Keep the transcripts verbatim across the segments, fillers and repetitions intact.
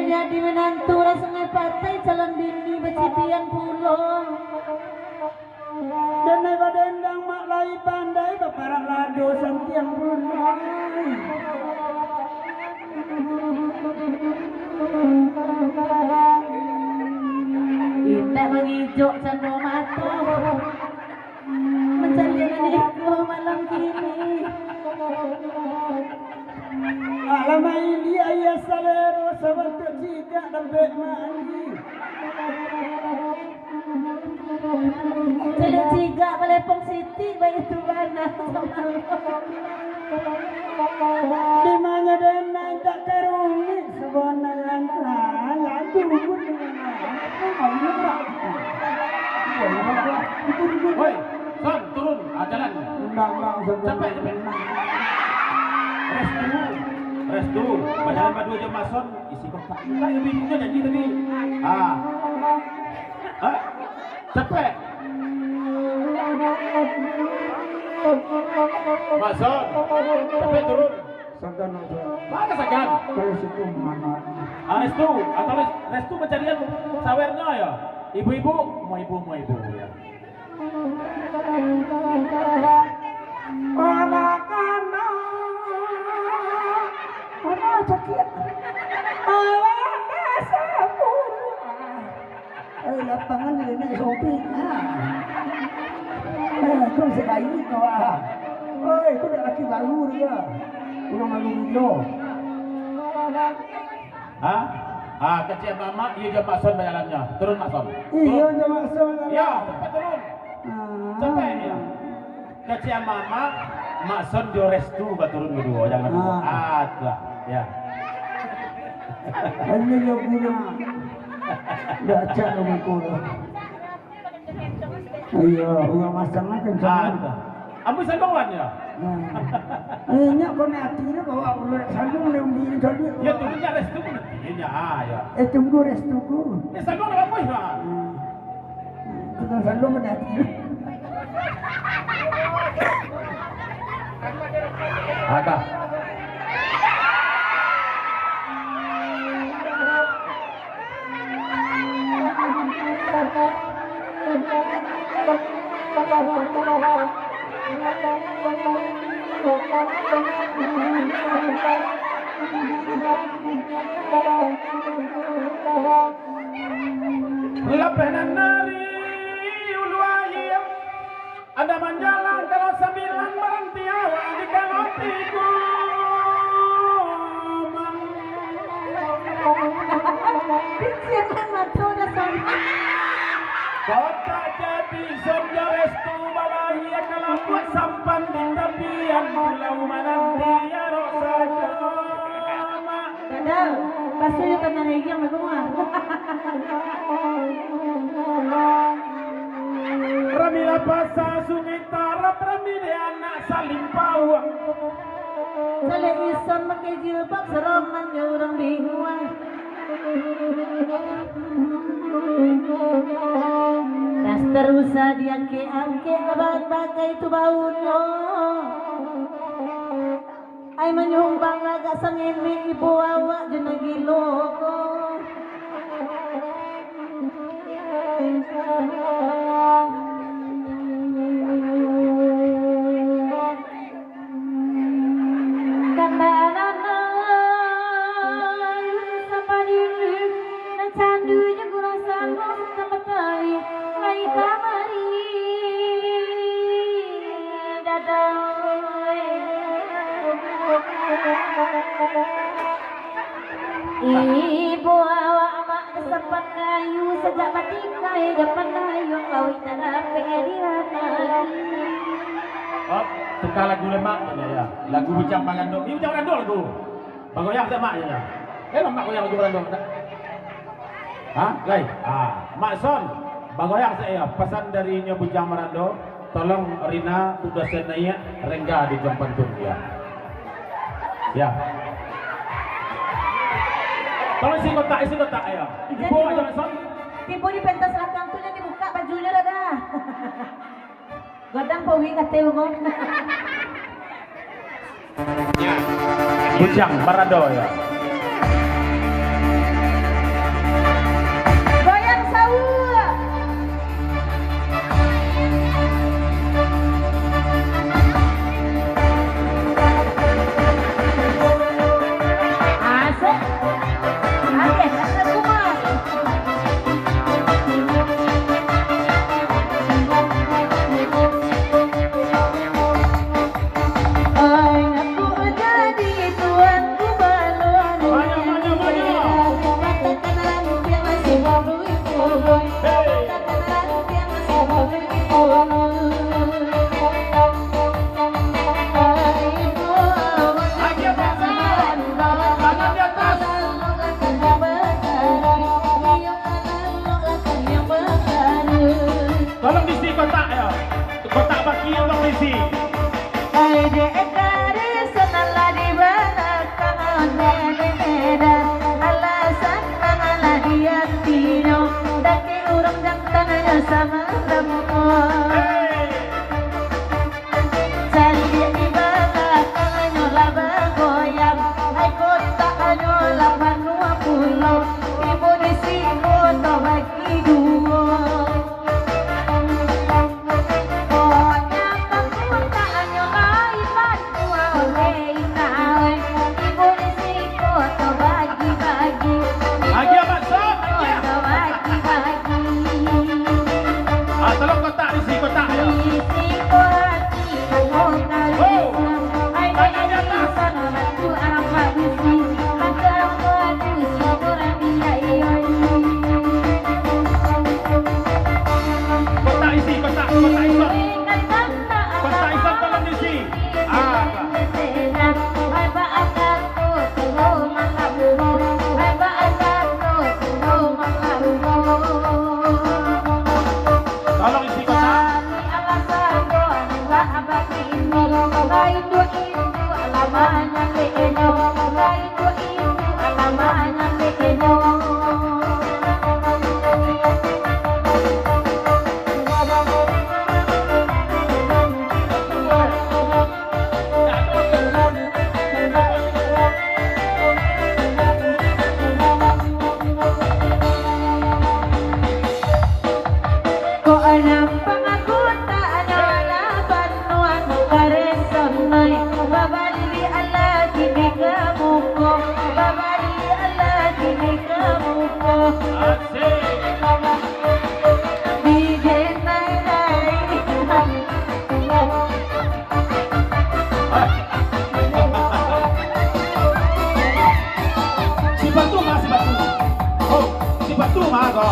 Jadi minantu urang Sungai Patai, calon bini bacibian pulo. Denai badendang mak lai pandai, baparak lado santiang pulo. Indak mangijok cando mato. Mancaliak nan iko malam kini. Alah maili ayah salero, sabantuak cigak dapek mandi. Caliak cigak balepong sitik, baitu bana. Di mana denai tak karumik, sabana yang kaya, duit dengan apa, apa. Woi, Son, turun, ah, jalan. Undang-undang, Son. Capek, capek. Restu, Restu, bajalan baduo jo Mak Son, isi kotak. Lah, ibu-ibu kan janji tadi. Ah. Ah, capek. Mak Son, capek turun. Sagan aja. Mana sagan? Terus itu mana? Ah, Restu, atau Res-, Restu pencarian sawernyo ya? Ibu-ibu, mau ibu, mau ibu ya. Anak-anak, anak sakit. Anak sepuluh. Eh, lapangan ni nenek sopi. Ha. Eh, kau sekayu kau ah. Oi, kau dah laki baru dia. Udah malu gilo. Ha? Ha, kecek mamak, iyo jo Mak Son bajalannyo. Turun, Mak Son. Iyo jo Mak Son. Yo, capek turun. Ah. Capek, yo. Kecek mamak, Mak Son jo Restu baturun baduo, jangan baduo. Ah. Ah, tu lah. Ya. Ini yo guna. Dah cak rumah kurang. Iyo, urang masang lah kencang. Ah, tu. Ambo sandung wan, yo? Nah. Eh, nyak konek ati ni bawa ular sandung dia bunyi tadi. Ya, turunnya Restu pun nanti, ya, ah, ya. Eh, tunggu Restu ku. Eh, sandung dah bagus, Bang. Hmm. Tukang sandung konek ati ni. Agak. Lapeh nan dari ulu aia. Ada manjalang kalau sambilan, baranti awak di kalau tigo. Kota jadi Sonjo Restu balahia, kalau buat sampan di tapian pulau mananti arok sajo. Dadau, basuh jo tanah regiang baguah. Rami lah pasar Sungai Tarap, rami dek anak Salim Pauang. Saleh Isan pakai jilbab, seroman jo urang binguang. Daster usah diangkek-angkek, abang pakai tu baunyo. Ai manyumbang agak sangenek ibo awak jo nan gilo ko. Kanda anak-anak, sapa diri, nan candu jo gurang sando, sapa tari, lai kamari. Ibo awak mak kasampat kayu, sajak batikai jo pandayuang, kawin tak dapek di ranah. Oh, tukar lagu le, Mak. Ya, ya. Lagu Bujang Barando. Ni Bujang Barando lagu. Bagoyang se, Mak, ya, ya. Eh, Mak goyang lagu Barando. Ha? Lai. Ah, Mak Son, bagoyang sajo. Pasan dari inyo Bujang Marando, tolong Rina tugaskan naiak, Rengga di jam pantun dia. Ya. Tolong isi kotak, isi kotak, ya. Ibu, aja, Mak Son. Tibo di pentas belakang tu, jadi buka bajunyo dah, dah. Gadang pawi katai bengong. Bujang Barado, ya. Kotak, yo. Kotak baki yang berisi. Ai dek kari sanalah di balakang dek dek dah. Alasan mangalah di atinyo. Daki urang jantan yo sama ramah. Hei. Caliak di balakang nyo lah bagoyang, ai kotak nyo lah panuah pulo, tibo di siko tabagi duo. Kok nyampang kotak nyo lai panuah, weh inai, tibo di siko tabagi-bagi. Agiah, Mat, sok, agiah. Tabagi-bagi. Ah, tolong kotak isi kotak, yo. Isi kotak. Kotak isi, kotak, kotak isi. Kotak isi tolong isi. Ah. Tolong isi kotak. Kok nyampang kotak nyo lah panuah, kareso nai babali alah kini ka muko, babali alah kini ka muko. Asik. Di denai dai. Sipatu mah, sipatu. Oh, sipatu mah ko.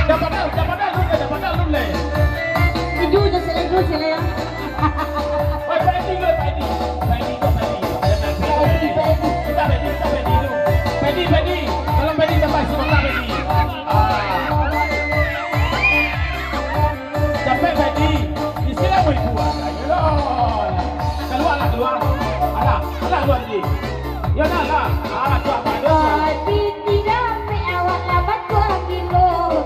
Jan padal, jan padal dulu, jan padal dulu, leh. Itu udah selesai, selesai. Oi, Pak Edi dulu, Pak Edi. Pak Edi, Pak Edi. Pak Edi, Pak Edi. Minta Pak Edi, minta Pak Edi dulu. Pak Edi, Pak Edi. Tolong Pak Edi tambah sebentar, Pak Edi. Ah. Capek, Pak Edi. Istilah mau ibu, ah. Ayolah. Keluarlah, keluar. Alah, alah, keluar, Pak Edi. Yo, nah, lah. Ah, tu apa? Yo, tu. Tapi tidak, awak lah batuah gilo.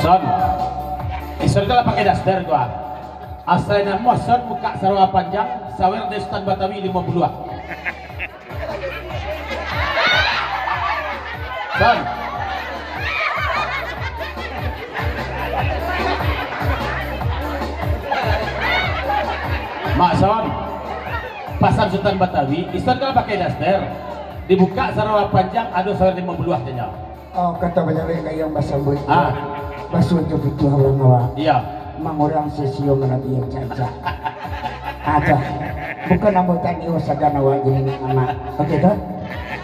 Son, eh, Son kalau pakai daster tu, ah. Asal namo Son buka sarawa panjang, sawer dari Sutan Batawi limo puluah, ah. Son. Mak Son, pasan Sutan Batawi, Son kalau pakai daster, dibuka sarawa panjang, ado sawer limo puluah, ah, janyo. Oh, kato bajawek ka yang basambuik. Ah. Basuo jo pituah urang awak. Iya. Mangurang sisio malabiah cancak. Aduh. Bukan ambo tadi sagan awak jadi ni amak. Oke, tu?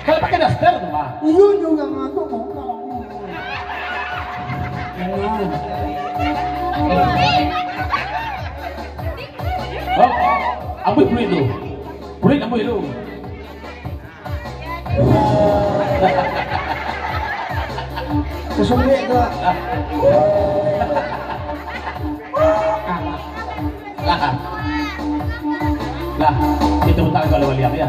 Kalau pakai daster tu, Mak. Iyo, iyo, yang aku mau. Nah. Oh, ambil peluit tu. Peluit ambil tu. Sasumbek tu. Lah. Lah. Itu tak Kalau baliak, ya.